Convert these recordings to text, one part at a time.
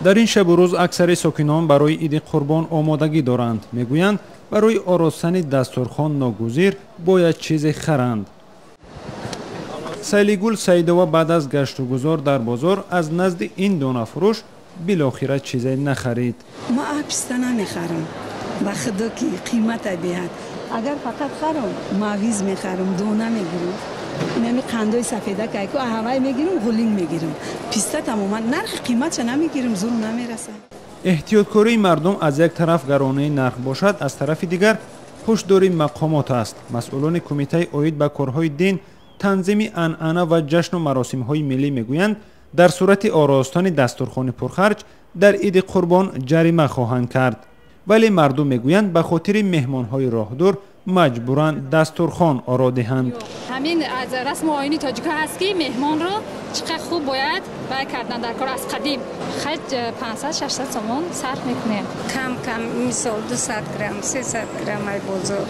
Дар ин шабу рӯз аксари сокинон барои иди қурбон омодагӣ доранд. Мегӯянд, барои оростани дастурхон ногузир бояд чизе харанд. Сайлигул Саидова баъд аз гаштугузор дар бозор аз назди ин донафурӯш билохира чизе нахарид. Ма писта намехарам, ба худо ки қимата биҳад. Агар фақат харам, мавиз мехарам, дона мегирам, инами қандои сафеда кайку аҳавай мегирам, ғулин мегирам. Писта тамоман нархи қиматша намегирам, зур намерасад. Эҳтиёткории мардум аз як тараф гаронии нарх бошад, аз тарафи дигар ҳушдори мақомот аст. Масъулони кумитаи оид ба корҳои дин, танзими анъана ва ҷашну маросимҳои миллӣ мегӯянд, дар сурати оростони дастурхони пурхарҷ дар иди қурбон ҷарима хоҳанд кард. Вале мардум мегӯянд, ба хотири меҳмонҳои роҳдур маҷбуран дастурхон оро диҳанд. Ҳамин аз расму оини тоҷикҳо ҳаст, ки меҳмонро чӣ қадр хуб бояд вай кардан дар кор. Аз қадим хаҷ 500-600 сомон сарф мекунем. Кам кам, мисол, 200 грамм, 300 грамм ай бозор,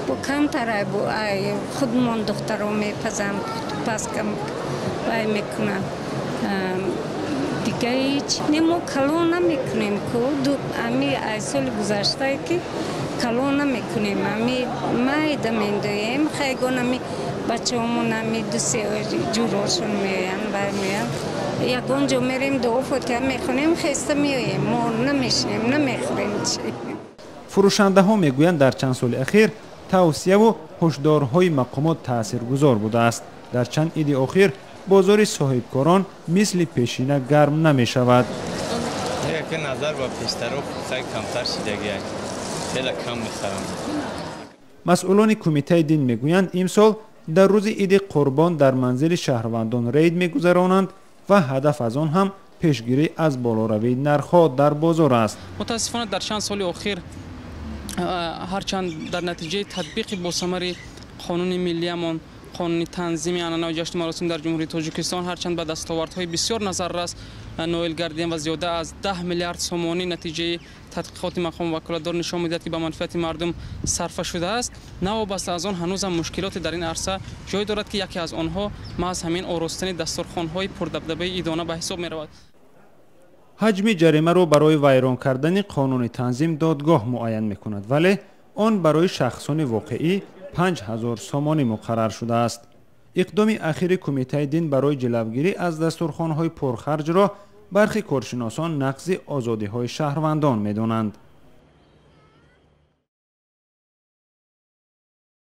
бо камтар ай худмон духтаро мепазам, пас кам вай мекунам. Дига ҳеч не, мо калон намекунем ку. Ами ай соли гузаштае ки калон намекунем, ами майда мендоем. Хайгон ами бачаҳомон, ами дусе ҷурошон меоянд, вай меоянд, ягон ҷо мерем, дуо фотиҳа мехонем, хеста меоем. Мо намешинем, намехӯрем чи. Фурӯшандаҳо мегӯянд, дар чанд соли ахир тавсияву ҳушдорҳои мақомот таъсиргузор будааст. Дар чанд иди охир бозори соҳибкорон мисли пешина гарм намешавад. Яке назар ба пештаро хай камтар шидагия, хеле кам мехарам. Масъулони кумитаи дин мегӯянд, имсол дар рӯзи иди қурбон дар манзили шаҳрвандон рейд мегузаронанд ва ҳадаф аз он ҳам пешгирӣ аз болоравии нархҳо дар бозор аст. Мутаассифона, дар чанд соли охир, ҳарчанд дар натиҷаи татбиқи босамари қонуни миллиямон, қонуни танзими анъанаву ҷашну маросим дар Ҷумҳурии Тоҷикистон, ҳарчанд ба дастовардҳои бисёр назаррас ноил гардидем ва зиёда аз 10 миллиард сомонӣ натиҷаи тадқиқоти мақоми ваколатдор нишон медиҳад, ки ба манфиати мардум сарфа шудааст, новобаста аз он ҳанӯзам мушкилоте дар ин арса ҷой дорад, ки яке аз онҳо маҳз ҳамин оростани дастурхонҳои пурдабдабаи идона ба ҳисоб меравад. Ҳаҷми ҷаримаро барои вайрон кардани қонуни танзим додгоҳ муайян мекунад, вале он барои шахсони воқеӣ 5000 сомонӣ муқаррар шудааст. Иқдоми ахири кумитаи дин барои ҷилавгирӣ аз дастурхонҳои пурхарҷро бархи коршиносон нақзи озодиҳои шаҳрвандон медонанд.